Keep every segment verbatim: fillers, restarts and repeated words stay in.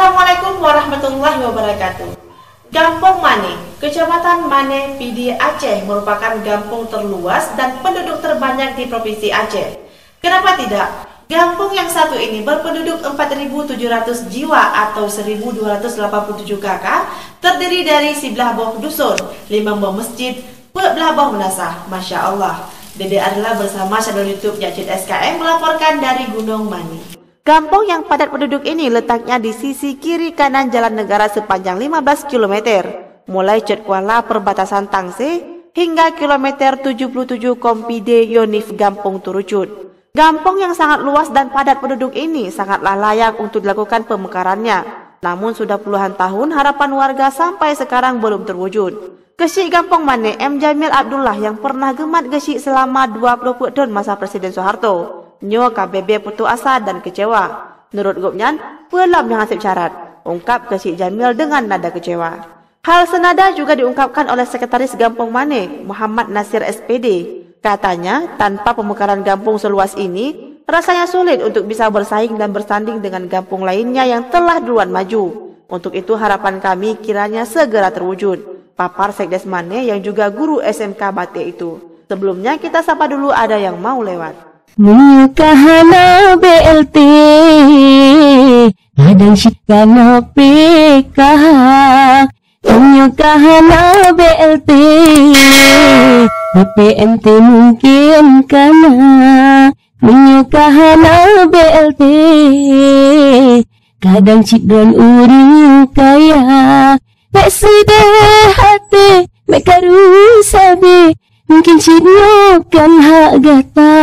Assalamualaikum warahmatullahi wabarakatuh. Gampong Mane, Kecamatan Mane, Pidie, Aceh, merupakan gampong terluas dan penduduk terbanyak di Provinsi Aceh. Kenapa tidak? Gampong yang satu ini berpenduduk empat ribu tujuh ratus jiwa atau seribu dua ratus delapan puluh tujuh K K, terdiri dari siblah boh dusun, limong boh masjid, peuet blah boh meunasah. Masya Allah. Dede Arla bersama channel YouTube Nyak Cut S K M melaporkan dari Gunung Mane. Gampong yang padat penduduk ini letaknya di sisi kiri kanan jalan negara sepanjang lima belas kilometer, mulai Cot Kuala perbatasan Tangse hingga kilometer tujuh puluh tujuh Kompide Yonif Gampong Turucut. Gampong yang sangat luas dan padat penduduk ini sangatlah layak untuk dilakukan pemekarannya. Namun sudah puluhan tahun harapan warga sampai sekarang belum terwujud. Keuchik Gampong Mane M Jamil Abdullah nyang pernah geumat geuchik seulama dua ploh peuet thon masa Presiden Soeharto, nyoe ka bèk-bèk putôh asa dan keucewa. Nurot gobnyan, peue lom nyang haseb syarat, ungkap Keuchik Jamil dengan nada keucewa. Hal senada juga diungkapkan oleh Sekretaris Gampong Mane, Muhammad Nasir S P D. Katanya, tanpa pemekaran gampong seluas ini, rasanya sulit untuk bisa bersaing dan bersanding dengan gampong lainnya yang telah duluan maju. Untuk itu, harapan kami kiranya segera terwujud, papar Sekdes Mane yang juga guru S M K Batik itu. Sebelumnya, kita sapa dulu ada yang mau lewat. Meunyoe ka hana B L T, kadang cit kana P K H. Meunyoe ka hana B L T, B P N T mungkin kana. Meunyoe ka hana B L T, kadang cit droen ureueng kaya. Bèk seudeh até, bèk karu sabe, mungkin cit nyoe kon hak gata.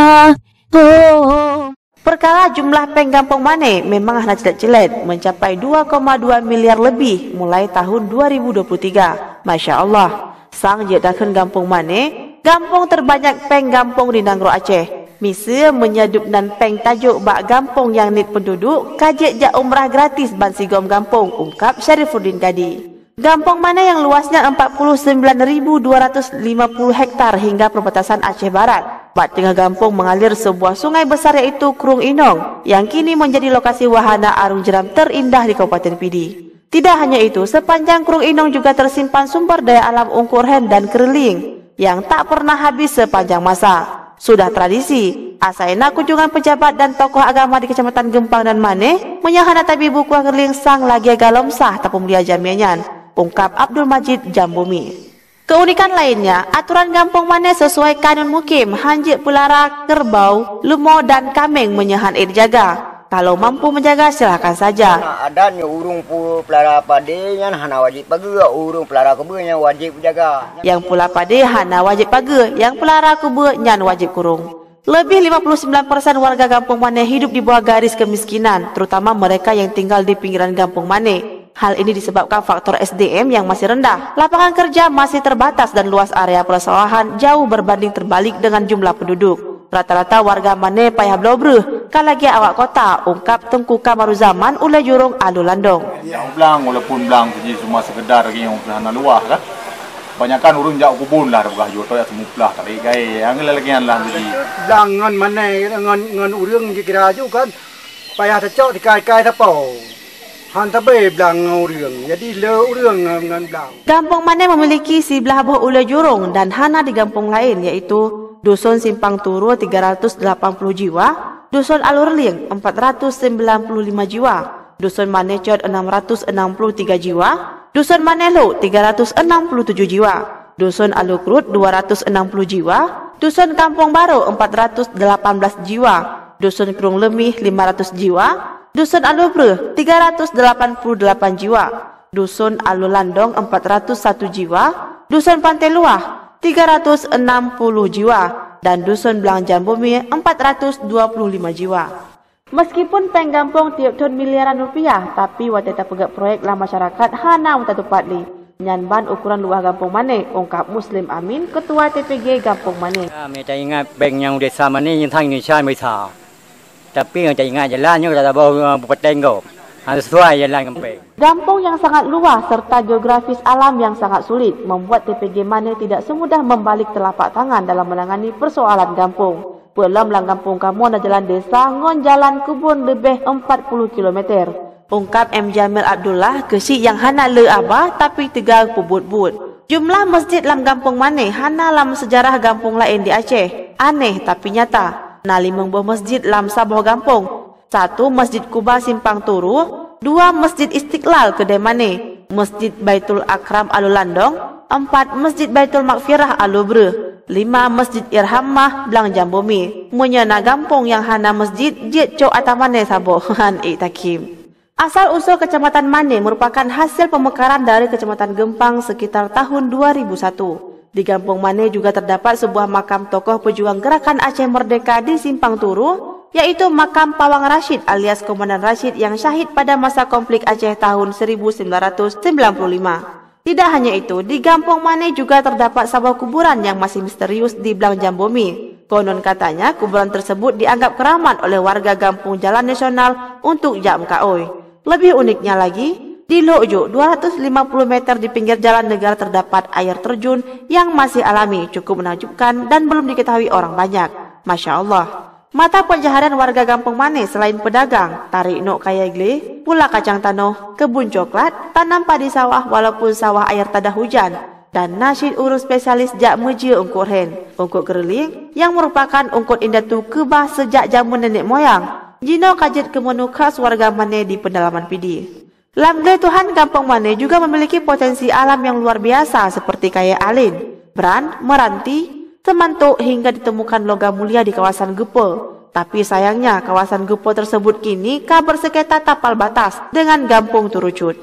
Oh. Perkara jumlah péng Gampong Mane memang hana clet-clet, mencapai dua koma dua miliar lebih mulai tahun dua ribu dua puluh tiga. Masya Allah, sang jeuet takheun Gampong Mane, gampong terbanyak péng gampong di nanggroe Aceh. Miseue meunyoe dub nan péng tajok bak gampong nyang niet penduduk, ka jeuet jak umrah gratis bansigom gampong, ungkap Syarifuddin Kadi. Gampong Mane yang luasnya empat puluh sembilan ribu dua ratus lima puluh hektar hingga perbatasan Aceh Barat. Bak teungoh gampong mengalir sebuah sungai besar yaitu Krueng Inong yang kini menjadi lokasi wahana arung jeram terindah di Kabupaten Pidie. Tidak hanya itu, sepanjang Krueng Inong juga tersimpan sumber daya alam ungkur hen dan keureuling yang tak pernah habis sepanjang masa. Sudah tradisi, asai na kunjungan pejabat dan tokoh agama di Kecamatan Geumpang dan Mane, meunyoe hana tabi bukon keureuling sang lagèe galom sah tapeumulia jamèe nyan, ungkap Abdul Majid Jambumi. Keunikan lainnya, aturan Gampong Mane sesuai kanun mukim, han jeuet peulara kerbau, leumo dan kaméng meunyoe han ék dijaga. Kalau mampu menjaga, silahkan saja. Nah, adat nyoe ureueng pu-, peulara padé nyan hana wajéb pageue, ureueng peulara keubeue nyan wajéb jaga. Nyang pula padé hana wajéb pageue, nyang peulara keubeue nyan wajéb kurong. Lebih lima puluh sembilan persen warga Gampong Mane hidup di bawah garis kemiskinan, terutama mereka yang tinggal di pinggiran Gampong Mane. Hal ini disebabkan faktor S D M yang masih rendah, lapangan kerja masih terbatas dan luas area persawahan jauh berbanding terbalik dengan jumlah penduduk. Rata-rata warga Mane payah bloe breueh, ka lagèe awak kota, ungkap Teungku Kamaruzzaman Ulèe Jurong Alue Landong. Jak u blang, walaupun blang tu jih cuma sekedar nyang hana luah kan. Kebanyakan ureueng jak u keubon lah, dah peugah jeuet jak seumuplah, tak lagèe gaé. Nyang lagèe nyan lah jadi. Blang ngon Mane, ngon, ngon ureueng jikira ju kan. Payah tacok tikai-kai sapo. Han sabe blang ngon ureueng. Jadi le ureueng ngon, ngon blang. Gampong Mane memiliki siblah boh ulèe jurong dan hana di gampong laén, yaitu Dusun Simpang Turo tiga ratus delapan puluh jiwa, Dusun Alur Ling empat ratus sembilan puluh lima jiwa, Dusun Mane Cot enam ratus enam puluh tiga jiwa, Dusun Mane Lhok tiga ratus enam puluh tujuh jiwa, Dusun Alue Kruet dua ratus enam puluh jiwa, Dusun Kampung Baro empat ratus delapan belas jiwa, Dusun Krueng Leumih lima ratus jiwa, Dusun Alue Breuh tiga ratus delapan puluh delapan jiwa, Dusun Alue Landong empat ratus satu jiwa, Dusun Pantai Luah tiga ratus enam puluh jiwa, dan Dusun Blang Jambumi empat ratus dua puluh lima jiwa. Meskipun péng gampong tiep thon miliaran rupiah, tapi watèe tapeugèt proyek lam masyarakat hana meutatupat lé. Nyan ban ukuran luwah Gampong Mane, ungkap Muslim Amin, Ketua T P G Gampong Mane. Ya, mita ingat péng nyang desa Mane nyang sang Indonesia mita. Tapi nyang taingat jalan nyoe taboh, eh, bupateng gob. Hana sesuai jalan ngon péng. Gampong yang sangat luas serta geografis alam yang sangat sulit membuat T P G Mane tidak semudah membalik telapak tangan dalam menangani persoalan gampong. Peulom lam gampong kamoe na jalan desa ngon jalan keubon leubeh empat puluh kilometer. Ungkap M Jamil Abdullah, keuchik nyang hana le haba tapi teuga peubuet-buet. Jumlah masjid lam Gampông Mané hana lam seujarah gampông laén di Aceh. Aneh tapi nyata. Na limong boh masjid lam saboh gampông. Satu Masjid Kuba Simpang Turu, dua Masjid Istiqlal Keudè Mané, Masjid Baitul Akram Alue Landong, empat Masjid Baitul Maghfirah Alue Breuh, lima Masjid Irhammah Blang Jambomi. Meunyoe na gampông nyang hana masjid, jeuet cok ata mané saboh, han ék takhém. Asal usul Kecamatan Mané merupakan hasil pemekaran dari Kecamatan Geumpang sekitar tahun dua ribu satu. Di Gampông Mané juga terdapat sebuah makam tokoh pejuang Gerakan Aceh Merdeka di Simpang Turu, yaitu makam Pawang Rashid alias Komandan Rashid yang syahid pada masa konflik Aceh tahun seribu sembilan ratus sembilan puluh lima. Tidak hanya itu, di Gampông Mané juga terdapat saboh kuburan yang masih misterius di Blang Jambomi. Konon katanya, kuburan tersebut dianggap keramat oleh warga gampông Jalan Nasional untuk jak meukaôi. Lebih uniknya lagi, di Lhok Juk, dua ratus lima puluh meter di pinggir jalan negara, terdapat air terjun yang masih alami, cukup menakjubkan dan belum diketahui orang banyak. Masya Allah. Mata pencaharian warga Gampông Mané selain pedagang, tarék nok kayèe glé, pula kacang tanoh, kebun coklat, tanam padi sawah walaupun sawah air tadah hujan, dan na cit ureuëng spesialis jak meujeuet eungkôt hen, eungkôt keureuling, nyang meurupakan eungkôt indatu keubah seujak jameun nenek moyang. Jinoe ka jeuet keu menu khas warga Mané di peudalaman Pidie. Lam glé Tuhan, Gampông Mané juga memiliki potensi alam yang luar biasa seperti kayèe alen, bran, meranti, seumantok hingga ditemukan logam mulia di kawasan Geupo. Tapi sayangnya, kawasan Geupo tersebut kini ka bersekita tapal batas dengan Gampông Turucut.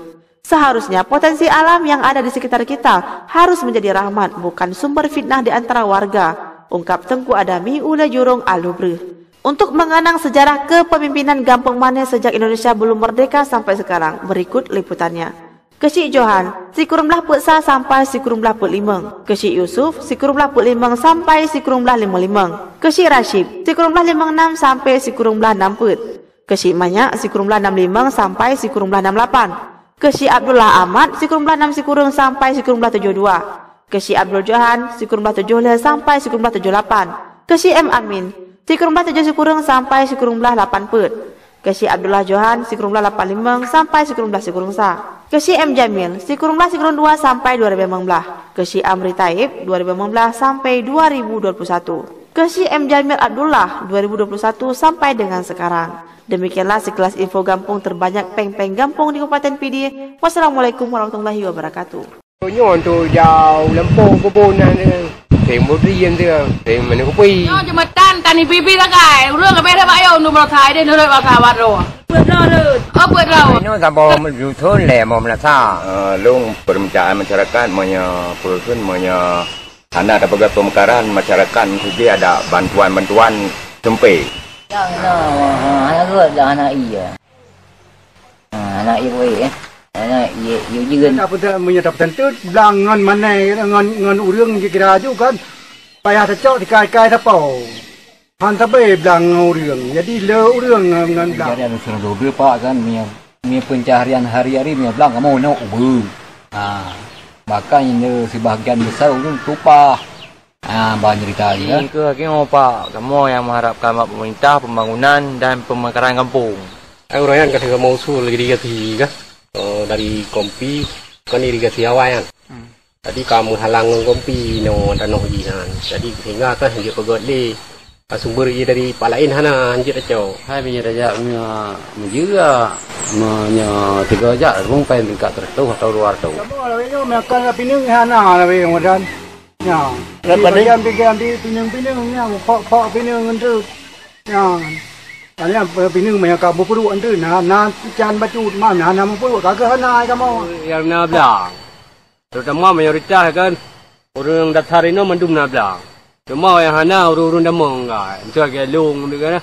Seharusnya potensi alam yang ada di sekitar kita harus menjadi rahmat, bukan sumber fitnah di antara warga, ungkap Teungku Adami ulèe jurông Alue Breuh. Untuk mengenang sejarah kepemimpinan Gampông Mané sejak Indonesia belum merdeka sampai sekarang, berikut liputannya. Keuchik Johan, sikureueng blaih peuet sa sampai sikureueng blaih peuet limong. Keuchik Yusuf, sikureueng blaih peuet limong sampai sikureueng blaih limong limong. Keuchik Rashid, sikureueng blaih limong nam sampai sikureueng blaih nam peuet. Keuchik Manyak, sikureueng blaih nam limong sampai sikureueng blaih nam lapan. Keuchik Abdullah Ahmad, sikureueng blaih nam sikureueng sampai sikureueng blaih tujoh dua. Keuchik Abdul Johan, sikureueng blaih tujoh lhèe sampai sikureueng blaih tujoh lapan. Keuchik M Amin, sikureueng blaih tujoh sikureueng sampai sikureueng blaih lapan peuet. Keuchik Abdullah Johan, sikureueng blaih lapan limong sampai sikureueng blaih sikureueng sa. Keuchik M Jamil, sikureueng blaih sikureueng dua sampai dua ribu limong blaih. Keuchik Amri Taib, dua ribu limong blaih sampai dua ribu dua puluh satu. Keuchik M Jamil Abdullah, dua ribu dua puluh satu sampai dengan sekarang. Demikianlah sekilas info gampông terbanyak péng-péng gampông di Kabupaten Pidie. Wassalamualaikum warahmatullahi wabarakatuh. Nyoe untuk jau lempung bubon nyan, seng mudri nyan tu, seng meuneuk kupi. Nyoe jeumetan tani bibi lagai, ureueng leubeh dah bak yo, nurut bak thai deh, nurut bak thai wat roh. Peuet droe rot. Oh, peuet droe. Inoe saboh dusun lé mo meunasa. Eh, lôn permintaan masyarakat, meunyoe peue kheun, meunyoe hana tapeugah pemekaran, masyarakat meusti ada bantuan-bantuan seumpé. Nyang na, ha, hana rot dah hana ié. Ha, hana ié buet, eh. Hana ié, ié ujeuen. Tapi dah, meunyoe tapeutantu, blang ngon mané, ngon, ngon ureueng jikira aju kan. Payah tacok tikai-kai tapau. Han sabe blang ngon ureueng. Jadi le ureueng ngon, ngon blang. Jadi ada surah dua belas, Pak, kan, meunyoe, meunyoe pencaharian hari-hari, meunyoe blang kamoe nyoe ubeut. Ha, bahkan nyoe sibahagian besar ureueng tupah. Ah, bah cerita je. Ini ke hakim apa? Kamoe nyang mengharapkan bak pemerintah pembangunan dan pemekaran kampung. Ai ureueng nyan ka seuga meuusul irigasi kah? Eh, dari Kompi, kan irigasi awai kan. Hmm. Jadi ka meuhalang ngon Kompi nyoe tanoh jih nyan. Jadi sehingga kan jeuet peugöt lé. Ka sumber ie dari pat laén hana, jeuet tacok. Hai meunyoe tajak meunyoe meujeuet, meunyoe tiga jak, rumpèe tingkat seratus atau dua ratus. Kamoe lawét nyoe makan pineung hana lawét nyoe dan. Nya. Berapa ni? Bagian-bagian di pineung-pineung nya, pok-pok pineung enteuk. Nya. Tanya pineung maya ka meupeuruk enteuk, na, na can bacut, mana na meupeuruk, ka geuh hana ai kamoe. Nyang na blang. Terutama mayoritas kan, ureueng dasar inoe mandum na blang. Cuma nyang hana ureueng-ureueng damong kan. Enteuk lagèe lôn enteuk kan.